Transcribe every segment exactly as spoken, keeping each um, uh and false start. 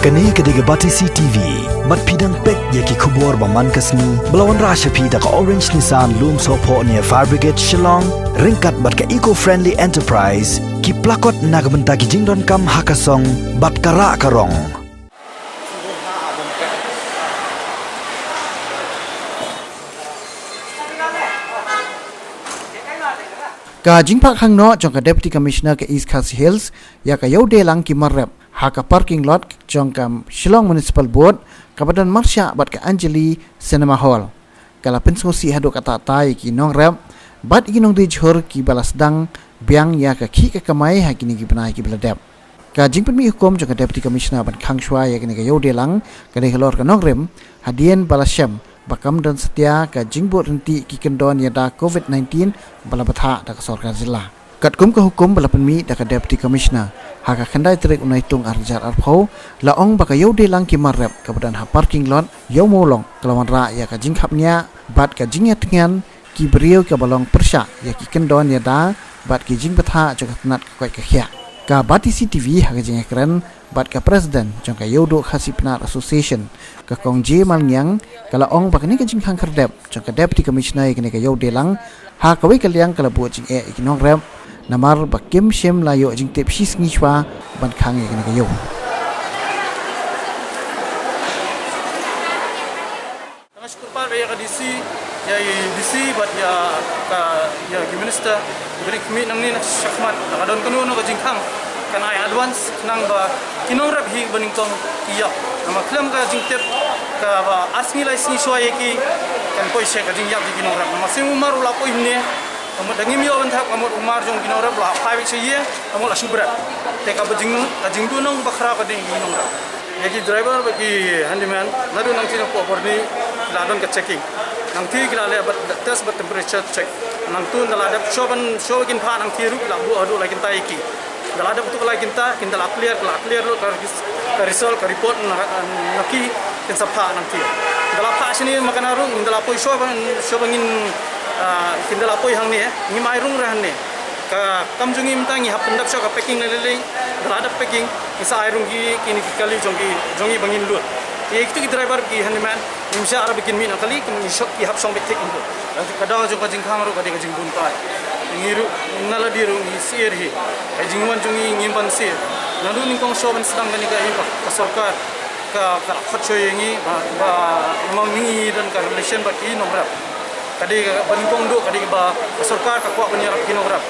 Kane ka dei ka Batesi T V. Bad phi dang peit ïa ki khubor ba man ka sngi ba la wanrah sha phi da ka Orange Nissan Lumsohphoh near Fire Brigade Shillong, ryngkat bad ka Eco Friendly Enterprise, ki plakot na ka bynta ki jingdonkam ha ka song bad ka rah ka rong. Ka jingpakkhang noh jong ka Deputy Commissioner ka East Khasi Hills ïa ka ïewdei lang ki mar rep ha ka parking lot jong ka Shillong Municipal Board, kaba don marshah bad ka Anjali Cinema Hall, ka la pynsngewsih haduh katta katta ïa ki nongrep bad ïa ki nongdie jhur kiba la sdang biang ïa ka khih ka kamai ha kine ki bnai kiba la dep. Ka jingpynmih hukum jong ka Deputy Commissioner ban khang shuwa ïa kane ka ïewdei lang ka dei halor ka nongrim, hadien ba la shem ba kam don satia ka jingbud ryntih ki kyndon ïada COVID nineteen ba la bthah da ka sorkar jylla. Katkum ka hukum ba la pynmih da ka Deputy Commissioner ha ka khyndai tarik u Naitung arhajar arphew, la ong ba ka ïewdei lang ki mar rep kaba don ha parking lot Ïew Mawlong ka la wanrah ïa ka jingkhapngiah bad ka jingïathngan ki briew kaba long pyrshah ïa ki kyndon ïada bad ki jingbthah jong ka tnat ka koit ka khiah. Ka Batesi T V ha ka jingïakren bad ka President jong ka Ïewduh Khasi Pnar Association, ka Kong J Malngiang, ka la ong ba kane ka jingkhang khyrdep jong ka Deputy Commissioner ïa kane ka ïewdei lang ha kawei ka liang ka la buh jingeh ïa ki nongrep, namar ba kim shym la ïoh jingtip shisngi shuwa ban khang ïa kane ka ïew. Nga shu kyrpad ïa ka D C, ïa i D C bad ïa ka, ïa ki minister, ba kin khmih nangne na shakhmat, lada don kano kano ka jingkhang, kan ai advance, khnang ba ki nongrep hi ba nyngkong ki ïap. Namar khlem ka jingtip kaba ar sngi lai sngi shuwa ïa ki, kan poi sha ka jingïap ïa ki nongrep. Namar shisien u mar u la poi hynne, ka mut da ngim ïoh ban thep, ka mut u mar jong ki nongrep u la phai beit sha ïing, ka mut la shu bret. Te kaba jing, ka jingduhnong ba khraw ka dei ki nongrep. Ïa ki driver bad ki handyman, naduh nangtei hapoh Byrni ki la don ka checking. Nangtei ki la leh bad test bad temperature check. Nangtu ynda la dep shuwa ban, shuwa ba kin phah nangtei ruh ki la buh haduh lai kynta ïa ki. Ynda la dep haduh lai kynta, ynda la clear, la clear ruh ka res-, ka result, ka report na, na ki, kin sa phah nangtei. Ynda la phah shane Makana ruh, ynda la poi shuwa ban, shuwa ba ngin, ah, ynda la poi hangne, ngim ai rung re hangne. Ka kam jong ngi mynta ngi hap pyndap shuwa ka packing lei lei lei, ynda la dep packing, ngin sa ai rung ki, kine ki kali jong ki, jong ngi ba ngin lut. Ïa kitu ki driver ki handyman, ngim shah re ba kin mih na kali, kin ngi shong, ki hap shong beit thik kumtu. Ka daw jong ka jingkhang ruh ka dei ka jingbun tai. Ngi ruh, na lade ruh ngi syier hi. Ka jingwan jong ngi ngim ban syier. Naduh nyngkong shuwa ban sdang kane ka, ka sorkar ka, ka khot shuwa ïa ngi ba, ba, namar ngi don ka relation bad ki nongrep. Ka dei kaba nyngkong duh, ka dei kaba ka sorkar ka kwah ban ïarap ki nongrep.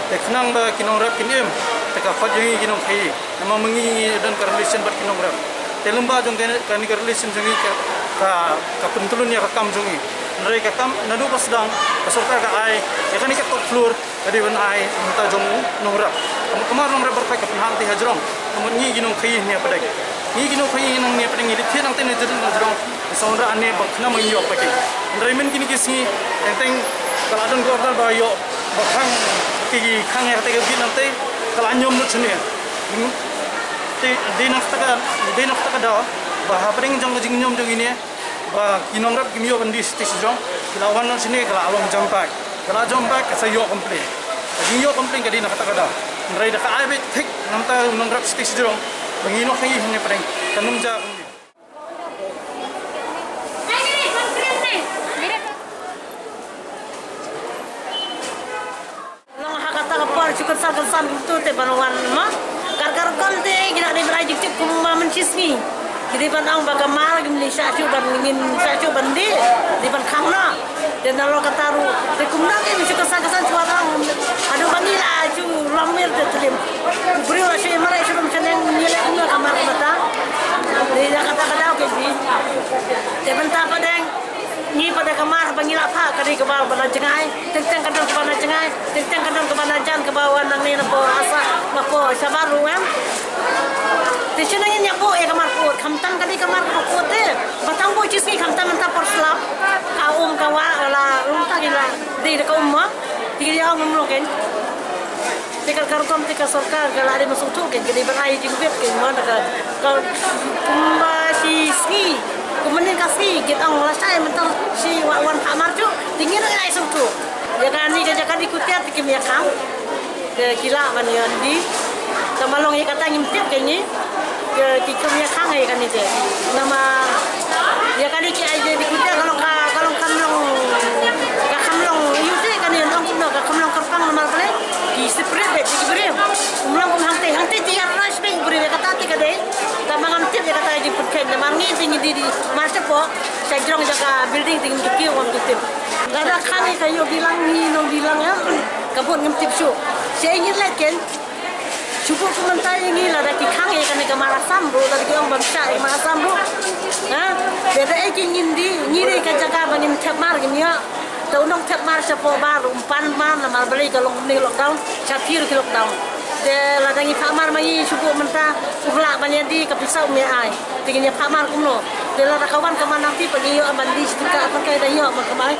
Te khnang ba ki nongrep kin im, te ka khot ïa ngi ki nongkhaïi. Namar ma ngi ngi don ka relation bad ki nongrep. Te lyngba jong kane, kane ka relation jong ngi ka, ka, ka pyntylun ïa ka kam jong ngi. Hynrei ka kam naduh ba sdang, ka sorkar ka ai ïa kane ka top floor, ka dei ban ai mynta jong u nongrep. Ka mut kumba nongrep baroh ka pynhap te hajrong. Ka mut ngi ki nongkhaïi hangne hapdeng. Ngi ki nongkhaïi hangne hapdeng ngi leit thied nangtei na jrong na jrong. Ngi sa wanrah hangne ba khnang ba ngin ïoh packing. Hynrei mynta kine ki sngi teng teng ka la don ka order ba ïoh ba khang ki khang ïa katei ka gate nangtei ka la ñiom lut shane. Te dei na kata ka, dei na kata ka daw ba hapdeng jong ka jingñiom jong kine ba ki nongrep kim ïoh ban die shatei shajrong, ki la wan noh shane ka la long jam pack. Ka la jam pack ka sa ïoh complain. Ka jingïoh complain ka dei na kata ka daw. Hynrei da ka ai beit thik na bynta u nongrep shatei shajrong ba ngin ïoh khaïi hangne hapdeng, kan ym jia kumne. Long ha kata ka por shu kynsan kynsan kumtu te ban wan ma. Ka rukom te ngi la dei ban ai jingtip kumba mynshisngi. Ngi dei ban ong ba ka mar ngim dei shah shuh ban, ngim shah shuh ban die, dei ban khang noh. Te nalor kata ruh te kumno ngi shu kynsan kynsan shuwa ban ong. Haduh ba ngi la shu long mir te tlim. U briew la shu ïa mareh shu rum shaneng, ngi leh kumno ka mar kata. Dei da kata ka daw ka jong ngi. Te mynta pat dang Ngi pat da ka mar ba ngi la phah ka dei kaba, ba la jngai. Teng teng ka don kaba la jngai, teng teng ka don kaba la jan, kaba wan nangne na pdeng Assam, na pdeng Sabha ruh em. Te shen ngin ïa buh ïa ka mar kut, khamtam ka dei ka mar kaba kut te. Ba tang buh shisngi khamtam mynta por slap. Ka um ka wah la rung ta ngi la dei da ka um ma. Te ngi ïa ong um long kein. Te ka, ka rukom te ka sorkar ka la dei ban sngewthuh kein, ka dei ban ai jingtip kein, mo, ka, ka, kumba shi sngi, kumba ngi ka sngi, ngi ong lashai mynta shi wa wan phah mar shuh, te ngi ruh ngi la sngewthuh. Ïa kane ka jaka dei kutiar te kim ïa khang. Te ki lah ban ïa die. Tang ba long ïa kata ngim tip kein ngi. Ki, ki kum ïa khang ïa kane te. Namar ïa kane ki ai de di kute ka long ka, ka long kam long, ka kam long ïu te kane long kumno, ka kam long kyrpang namar kane ki separate beit ki briew. Um long kum hangte, hangte te ïa rush beit ki briew ïa kata te ka dei. Tang ba ngam tip ïa kata jingpynkheiñ namar ngi te ngi die di mar shapoh sha jrong jong ka building te ngi kiew ngam tip. Lada khang ïa ka ïoh bilang ngi nongbilang ïa ka bun ngam tip shuh. Shaei ngin leit ken. Shu buh kumta ïa ngi lada ki khang ïa kane ka mar Assam ruh, lada ki ong ban shah ïa ka mar Assam ruh. Ha? Te da ei ki ngin die, ngi dei ka jaka ba ngin thep mar ngin ïoh. Te u nongthep mar shapoh ba ruh um pan mar namar balei ka long kumne lockdown, sha phi ruh ki lockdown. Te lada ngi phah mar ma ngi shu buh mynta, u lah ban ïa die ka pisa um ïa ai. Te ngin ïa phah mar kumno. Te lada ka wan ka mar nangtei pat ngi ïoh ban die sha ka tangkai da ïoh ban kamai.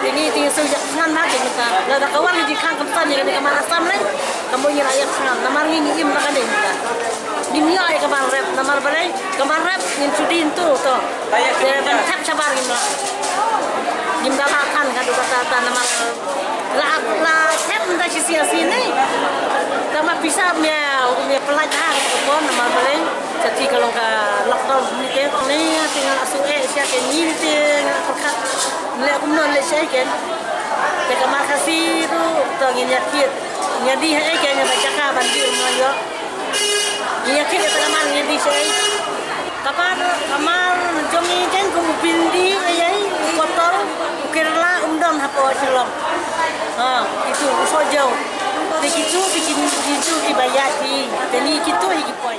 Te ngi te ngi shu ïa pyngan ma te mynta. Lada ka wan ngi khang khamsan ïa kane ka mar Assam lei. Ka mut ngi la ïa pyngan. Namar ngi ngi im na kane mynta. Ngim ïoh ïa ka mar rep namar balei ka mar rep ngin shu die ntu to. Te ban thep shabar ngim lah. Ngim da lah than ka dei kata ta namar la, la thep mynta shi sien sien ne. Tang ba pisa me, me pynlait ha ka pon namar balei. Sa ti ka long ka lockdown ni te, ni te nga la shu eh sha ke ni te nga la pyrkhat. Leh kumno leh sha ken. Te ka mar Khasi ruh to ngin ïa thied. Ngin ïa die ha ken ïa ba jaka ban die mo ïoh. Ngin ïa thied ïa ka mar ngin die sha. Ka mar, ka mar jong ngi ken kum u bhindi ïa ïa u potol u Kerala um don hapoh Shillong. Ha, itu u sohjaw. Te kitu, te kin, kitu ki ba ïa ki. Te ni kitu ïa ki poi.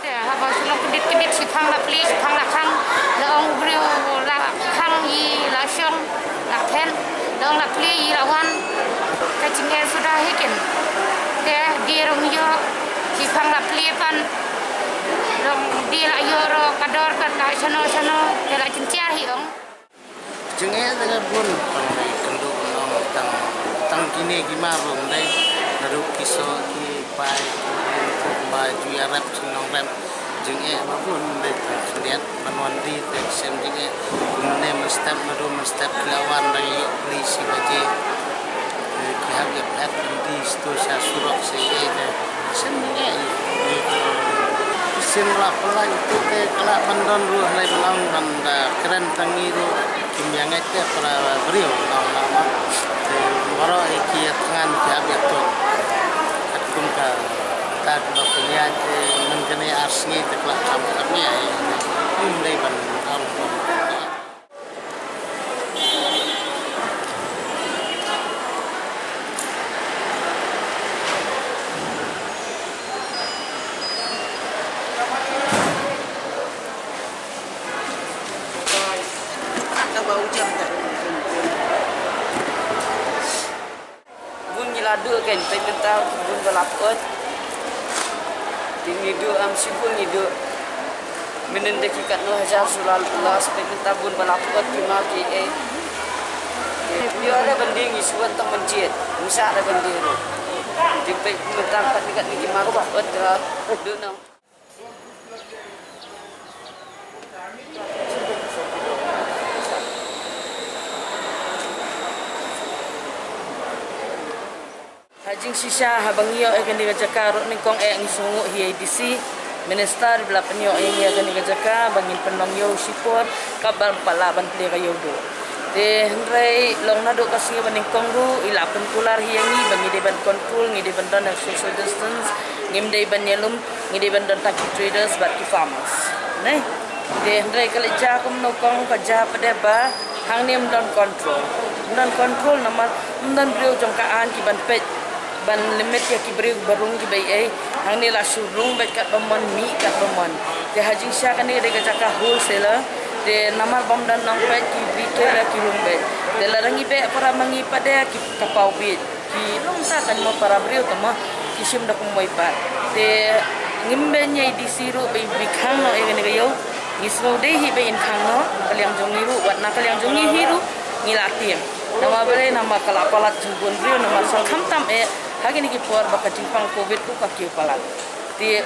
Te haba shu long kyndit kyndit, shiphang la plie, shiphang la khang, la ong u briew la khang, i la shong, la phen, la ong la plie, i la wan. Ka jingeh suda hi ken. Te die ruh ym ïoh, shiphang la plie pat. Long die la ïoh ruh ka dor kat la shano shano, te la jynjar hi ong. Jingeh te ka bun, tang dei kynduh nong, tang, tang kine ki mar ruh ym dei, naduh ki soh ki pai, ki ba ju ïarep, ki nongrep. Jingeh ba bun ym dei, tang khyndiat ban wan die te shem jingeh. Kumne mynstep naduh mynstep ki la wan dang ïoh plie shi baje. Ki hap ïa phet lynti sha surok sha ïing te sien ngi ïa ïa. Sien la pynlait tu te ka lah ban don ruh, hynrei ba long ban da kren tang ngi ruh kim ïa ngeit te para briew, long long ma. Te baroh ïa ki ïa thngan ki hap ïa tu. Katkum ka ta kaba pynïaid te, man kane ar sngi te ka lah kham kham ïa ïa. Ym dei ban ong ban Bun ngi la duh kein, peit mynta bun ba la pyut. Te ngi duh, am shibun ngi duh. Mynnin da ki katno hajar shu la loss, peit mynta bun ba la pyut ki ma ki ei. Te ym ïoh re ban die, ngi shu wan tang ban jied, ngim shah re ban die ruh. Te peit mynta katne katne ki ma ki pyut, te la duh noh. Ha jingshisha haba ngi ïoh ïa kane ka jaka ruh nyngkong eh ngi sngewnguh hi ïa i D C, Minister ba la pynïoh ïa ngi ïa kane ka jaka ba ngin pynlong ïew shipor, kaba lah ban plie ka ïew duh. Te hynrei long naduh ka sngi ba nyngkong ruh i la pynkular hi ïa ngi ba ngi dei ban control, ngi dei ban don ïa social distance, ngim dei ban ïalum, ngi dei ban don tang ki traders bad ki farmers. Ne? Te hynrei ka leit jia kumno kong, ka jia pat de ba hangne ym don control. Ym don control namar ym don briew jong ka aiñ ki ban peit, ban limit ïa ki briew ba rung ki ba ei ei. Hangne la shu rung beit katba mon, mih katba mon. Te ha jingshisha kane ka dei ka jaka wholesaler. Te namar bym don nongpeit, ki retailer ki rung beit. Te lada ngi beh para ma ngi pat de ki, ka paw beit. Ki long ta kan mo para briew ta mo, ki shim da kumwei pat. Te ngim beiñ ïa i D C ruh ba i khang noh ïa kane ka ïew. Ngi sngew dei hi ba in khang noh na ka liang jong ngi ruh, wat na ka liang jong ngi hi ruh ngi la tieng. Namar balei? Namar ka la palat jingbun briew, namar sa khamtam eh ha kine ki por ba ka jingpang covid ruh ka kiew palat. Te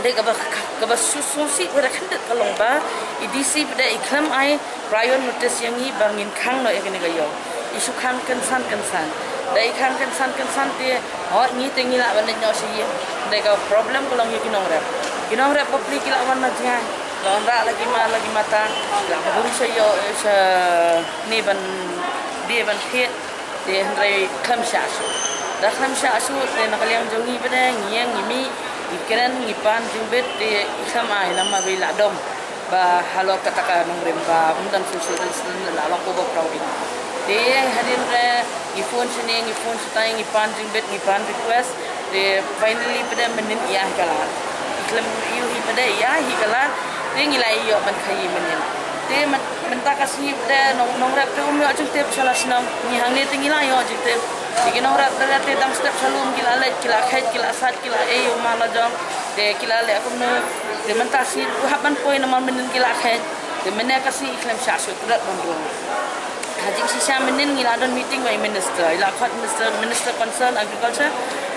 Dei kaba, kaba sngewsih bad khyndiat ka long ba i D C pat de i khlem ai prior notice ïa ngi ba ngin khang noh ïa kane ka ïew. I shu khang kynsan kynsan. Da i khang kynsan kynsan te, hooid ngi te ngi lah ban leit noh sha ïing. Dei ka problem ka long ïa ki nongrep. Ki nongrep bapli ki lah wan na jngai. La wanrah la ki mar la ki mata. La bun sha ïew, eh, sha ne ban die ban thied. Te hynrei khlem shah shuh. Da khlem shah shuh te na ka liang jong ngi pat de ngi ïeng ngi mih, ngi kren, ngi pan jingbit te i khlem ai namar ba i la dom ba halor kata ka nongrim ba ym don social distance la long overcrowding. Te hadien re ngi phone shane ngi phone shatai ngi pan jingbit ngi pan request. Te finally pat de mynnin i ai hi ka lad. I khlem ïoh hi pat de i ai hi ka lad. Te ngi la ïoh ban khaïi mynnin. Te myn- mynta ka sngi pat de nong nongrep te um ïoh jingtip sha la shnong. Ngi hangne te ngi la ïoh jingtip. Te ki nongrep pat de te dang step sha lum ki la leit ki la kheit ki la sait ki la ei u ma la jong. Te ki la leh kumno. Te mynta sngi u hap ban poi namar mynnin ki la kheit. Te mynne ka sngi i khlem shah shuh tyrot ban rung. Ha jingshisha mynnin ngi la don meeting bad i minister, i la khot minister, minister concern agriculture.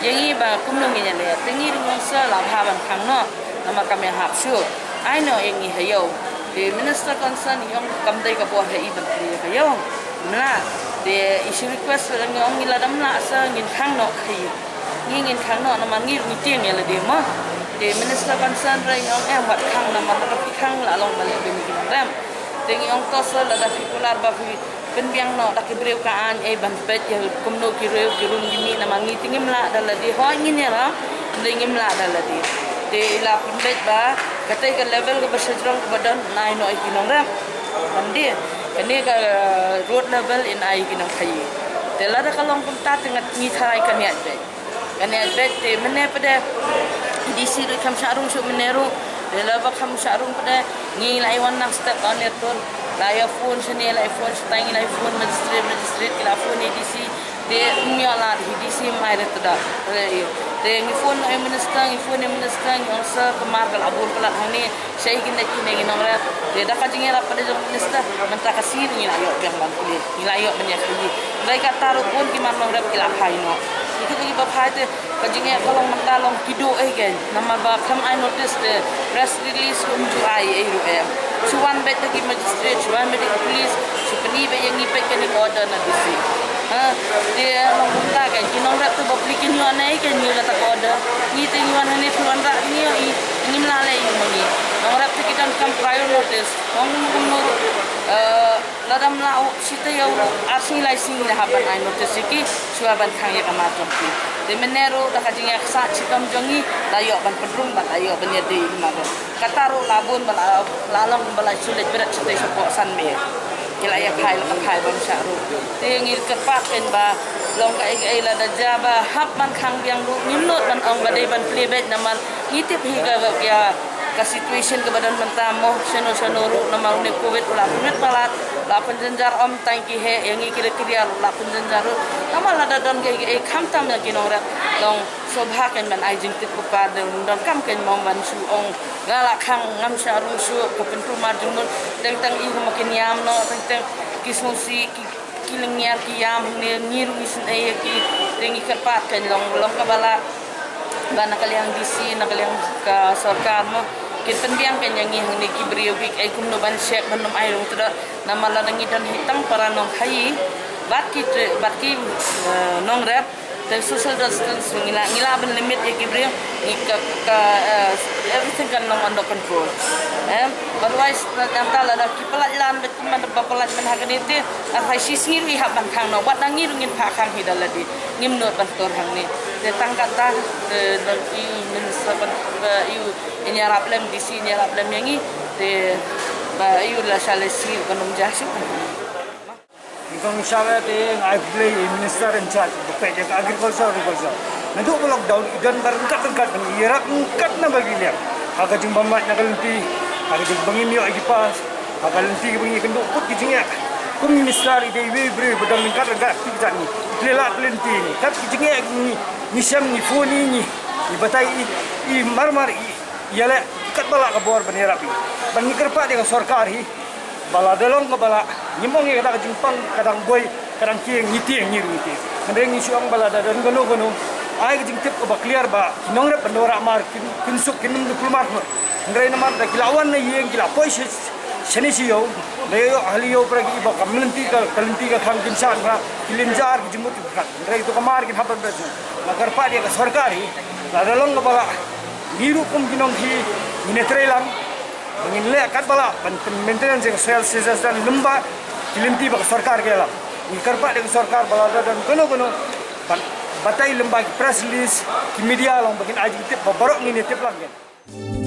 Ïa ngi ba kumno ngin ïa leh. Te ngi ring ong sir la bha ban khang noh. Namar kam ïa hap shuh. Ai noh ïa ngi ha ïew. Te minister concern i ong kam dei ka bor ha i ban plie ha ïew. Mla. Te i shu request bad ngi ong ngi la dam lah sir ngin khang noh ha i. Ngi ngin khang noh namar ngi ngi tieng ïa lade mo. Te minister concern re ngi ong em wat khang namar lada phi khang la long ba leh beiñ ïa ki nongrep. Te ngi ong to sir lada phi kular ba phi pynbiang noh da ki briew ka aiñ ei ban peit ïa kumno ki riew ki rung ki mih namar ngi te ngim lah da lade hooid ngin ïarap. Hynrei ngim lah da lade. Te i la pynbeit ba katei ka level kaba shajrong kaba don nai noh ïa ki nongrep. Ban die kane ka road level in ai ïa ki nongkhaïi. Te lada ka long kumta te ngat ngi tharai kan ïaid beit. Kan ïaid beit te mynne pat de i D C ruh i kham shah rung shuh mynne ruh. Te lada ba kham shah rung pat de ngi la ïa wan nang step on ïa tur. La ïa phone shane la ïa phone shatai ngi la ïa phone magistrate magistrate ki la phone i D C. Te ym ïoh lad hi D C ym ai re tda. Te ngi phone ïa minister ngi phone ïa minister ngi ong sir ka mar ka la bun palat hangne. Shei kine kine ki nongrep. Te da ka jingïarap pat de jong minister mynta ka sngi ngi la ïoh biang ban pule ngi la ïoh ban ïa khaïi. Hynrei kata ruh bun ki mar nongrep ki la phai noh. Ngi kit kiba phai te ka jingeh ka long mynta long ki duh ei kein namar ba khlem ai notice te press release um ju ai ei ruh em. Shu wan beit da ki magistrate shu wan beit da ki police shu pyni beit ïa ngi beit kane ka order na D C. Ha, te long kumta kein ki nongrep te bapli kin ïoh nei kein ngi kata ka order. Ngi te ngi wan hangne phi wanrah ngi ïoh i ngim lah leh ïa u ma ngi. Nongrep te ki donkam prior notice. Ong kumno ruh, eh, lada ym lah u sita ïa u ar sngi lai sngi ngi la hap ban ai notice ïa ki shuwa ban khang ïa ka mar jong ki. Te mynne ruh da ka jingïaksaid shitom jong ngi la ïoh ban pynrung bad la ïoh ban ïadei ïa ki mar jong. Kata ruh la bun ba la la long ba la shu leit bret shatei shapoh san miet. Ki la ïa phai la ka phai bym shah ruh. Te ngi kyrpad kein ba long kaei kaei lada jia ba hap ban khang biang ruh ngim nud ban ong ba dei ban plie beit namar ngi tip hi ka ka ka situation kaba don mynta mo shano shano ruh namar une covid u la pynmit palat u la pynjynjar ym tang ki heh ïa ngi ki riewkiriaw ruh u la pynjynjar ruh namar lada don kaei kaei khamtam ïa ki nongrep long sngewbha kein ban ai jingtip ba ka donkam kein mo ban shu ong nga la khang ngam shah rung shuh ka pynkulmar jingmut teng teng i ruh ma kin ïam noh teng teng ki sngewsih ki ki lyngngiar ki ïam hangne ngi ruh ngi sngewsih ïa ki te ngi kyrpad kein long long kaba lah ba na ka liang D C na ka liang ka sorkar mo kin pynbiang kein ïa ngi hangne ki briew ki ei kumno ban check ban ym ai rung tdot namar lada ngi don hi tang para nongkhaïi bad ki tre- bad ki eh, nongrep te social distance ngi la ngi la ban limit ïa ki briew ngi ka ka eh, everything kan long under control. Em, otherwise na ta lada ki palat lan Kumba ba palat mynta ha kane te, ngan phai shi sngi ruh i hap ban khang noh, wat na ngi ruh ngin phah khang hi da lade. Ngim nud ban tur hangne. Te tang kata, te don i minister ban ba i u in ïarap lem, D C in ïarap lem ïa ngi, te ba i u la sha lai sngi ruh kan ym jia shuh. Nyngkong sha te ngai khublei i minister in charge ba peit ïa ka agriculture, agriculture. Naduh ba lockdown i don ba ryngkat ryngkat ban ïarap ryngkat na ba ki liang. Ha ka jingbym mait na ka lynti, ha ka jingbym ïoh ïa ki pass. Ha ka lynti kaba ngi kynduh kut ki jingeh. Kum minister i dei iwei i briew ba don ryngkat ryngkat ki jait ngi. Plie lah plie lynti ngi. Kat ki jingeh ngi ngi shem ngi phone i ngi. Ngi batai i i mar mar i ïaleh katba lah ka bor ban ïarap i. Ban ngi kyrpad ïa ka sorkar hi. Ba lada long kaba lah ngim ong ïa kata ka jingpang ka dang boi ka dang kieng ngi tieng ngi ruh ngi tieng. Hynrei ngi shu ong ba lada don kano kano Ai ka jingtip kaba clear ba ki nongrep ban da wanrah mar kin, kin suk kin ym da kulmar. Hynrei namar da ki la wan na ïing, ki la poi shi shane shi ïew, da ïoh hali ïew para ki, ba kam lynti ka, ka lynti ka khang kin shan ba ki lynjar ki jingmut ki ba khat. Hynrei to ka mar kin hap ban bret. Nga kyrpad ïa ka sorkar hi, lada long kaba lah, ngi ruh kum ki nongkti ngin ïa trei lang ba ngin leh katba lah ban pyn-, maintenance ïa ka soil disaster lyngba ki lynti ba ka sorkar ka ïalam. Ngi kyrpad ïa ka sorkar ba lada don kano kano ban batai lyngba ki press release, ki media, long ba kin ai jingtip ba baroh ngin ïa tip lang kin.